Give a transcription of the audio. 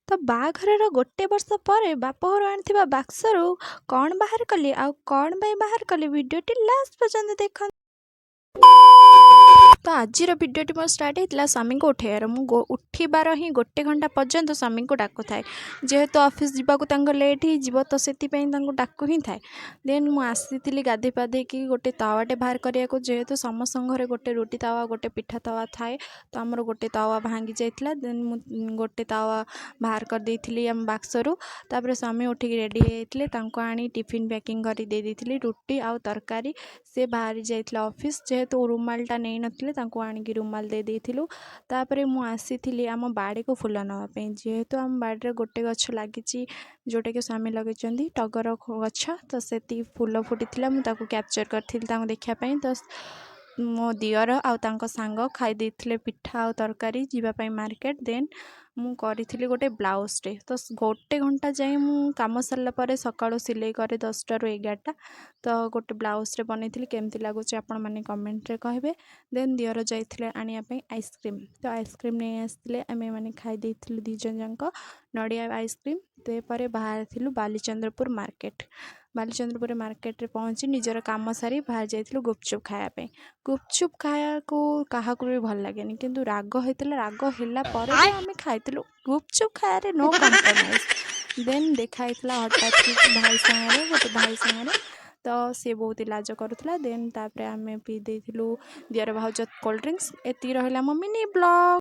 ତ ବାହାଘରର ଗୋଟେ ବର୍ଷ ପରେ ବାପଘରୁ ଆଣିଥିବା ବାକ୍ସରୁ କ'ଣ ବାହାର କଲି ଆଉ କ'ଣ ପାଇଁ ବାହାର କଲି, ଭିଡ଼ିଓଟି ଲାଷ୍ଟ ପର୍ଯ୍ୟନ୍ତ ଦେଖନ୍ତୁ। ତ ଆଜିର ଭିଡ଼ିଓଟି ମୋର ଷ୍ଟାର୍ଟ ହେଇଥିଲା ସ୍ୱାମୀଙ୍କୁ ଉଠେଇବାର। ମୁଁ ଉଠିବାର ହିଁ ଗୋଟେ ଘଣ୍ଟା ପର୍ଯ୍ୟନ୍ତ ସ୍ୱାମୀଙ୍କୁ ଡାକୁଥାଏ। ଯେହେତୁ ଅଫିସ୍ ଯିବାକୁ ତାଙ୍କ ଲେଟ୍ ହେଇଯିବ, ତ ସେଥିପାଇଁ ତାଙ୍କୁ ଡାକୁ ହିଁ ଥାଏ। ଦେନ୍ ମୁଁ ଆସିଥିଲି ଗାଧୋଇ ପାଧେଇକି ଗୋଟେ ତାୱାଟେ ବାହାର କରିବାକୁ। ଯେହେତୁ ସମସ୍ତଙ୍କ ଘରେ ଗୋଟେ ରୁଟି ତାୱା, ଗୋଟେ ପିଠା ତାୱା ଥାଏ, ତ ଆମର ଗୋଟେ ତାୱା ଭାଙ୍ଗି ଯାଇଥିଲା। ଦେନ୍ ମୁଁ ଗୋଟେ ତାୱା ବାହାର କରିଦେଇଥିଲି ଆମ ବାକ୍ସରୁ। ତାପରେ ସ୍ୱାମୀ ଉଠିକି ରେଡ଼ି ହେଇଯାଇଥିଲେ। ତାଙ୍କୁ ଆଣି ଟିଫିନ୍ ପ୍ୟାକିଂ କରି ଦେଇ ଦେଇଥିଲି, ରୁଟି ଆଉ ତରକାରୀ। ସେ ବାହାରି ଯାଇଥିଲା ଅଫିସ୍। ଯେହେତୁ ରୁମାଲଟା ନେଇନଥିଲେ, ତାଙ୍କୁ ଆଣିକି ରୁମାଲ ଦେଇ ଦେଇଥିଲୁ। ତାପରେ ମୁଁ ଆସିଥିଲି ଆମ ବାଡ଼ିକୁ ଫୁଲ ନେବା ପାଇଁ। ଯେହେତୁ ଆମ ବାଡ଼ିରେ ଗୋଟେ ଗଛ ଲାଗିଛି, ଯେଉଁଟାକି ସ୍ୱାମୀ ଲଗେଇଛନ୍ତି, ଟଗର ଗଛ, ତ ସେତିକି ଫୁଲ ଫୁଟିଥିଲା। ମୁଁ ତାକୁ କ୍ୟାପଚର୍ କରିଥିଲି ତାଙ୍କୁ ଦେଖିବା ପାଇଁ। ତ ମୋ ଦିଅର ଆଉ ତାଙ୍କ ସାଙ୍ଗ ଖାଇ ଦେଇଥିଲେ ପିଠା ଆଉ ତରକାରୀ ଯିବା ପାଇଁ ମାର୍କେଟ। ଦେନ୍ ମୁଁ କରିଥିଲି ଗୋଟେ ବ୍ଲାଉଜଟେ। ତ ଗୋଟେ ଘଣ୍ଟା ଯାଏଁ ମୁଁ କାମ ସାରିଲା ପରେ, ସକାଳୁ ସିଲେଇ କରେ 10ଟାରୁ 11ଟା, ତ ଗୋଟେ ବ୍ଲାଉଜଟେ ବନେଇଥିଲି। କେମିତି ଲାଗୁଛି, ଆପଣମାନେ କମେଣ୍ଟରେ କହିବେ। ଦେନ୍ ଦିଅର ଯାଇଥିଲେ ଆଣିବା ପାଇଁ ଆଇସ୍କ୍ରିମ୍। ତ ଆଇସ୍କ୍ରିମ୍ ନେଇ ଆସିଥିଲେ। ଆମେମାନେ ଖାଇ ଦେଇଥିଲୁ ଦୁଇ ଜଣ ଯାକ ନଡ଼ିଆ ଆଇସ୍କ୍ରିମ୍। ତାପରେ ବାହାରିଥିଲୁ ବାଲିଚନ୍ଦ୍ରପୁର ମାର୍କେଟ। ବାଲିଚନ୍ଦ୍ରପୁର ମାର୍କେଟରେ ପହଞ୍ଚି ନିଜର କାମ ସାରି ବାହାରି ଯାଇଥିଲୁ ଗୁପଚୁପ୍ ଖାଇବା ପାଇଁ। ଗୁପଚୁପ୍ ଖାଇବାକୁ କାହାକୁ ବି ଭଲ ଲାଗେନି, କିନ୍ତୁ ରାଗ ହେଇଥିଲା। ରାଗ ହେଲା ପରେ ବି ଆମେ ଖାଇଥିଲୁ। ଗୁପଚୁପ୍ ଖାଇବାରେ ନୋ କମ୍ପ୍ରମାଇଜ୍। ଦେନ୍ ଦେଖା ହେଇଥିଲା ହଠାତ୍ କି ଭାଇ ସାଙ୍ଗରେ, ଗୋଟେ ଭାଇ ସାଙ୍ଗରେ। ତ ସିଏ ବହୁତ ଲାଜ କରୁଥିଲା। ଦେନ୍ ତାପରେ ଆମେ ପିଇ ଦେଇଥିଲୁ ଦିଅର ଭାଉଜ କୋଲ୍ଡ ଡ୍ରିଙ୍କସ୍। ଏତିକି ରହିଲା ମୋ ମିନି ବ୍ଲଗ୍।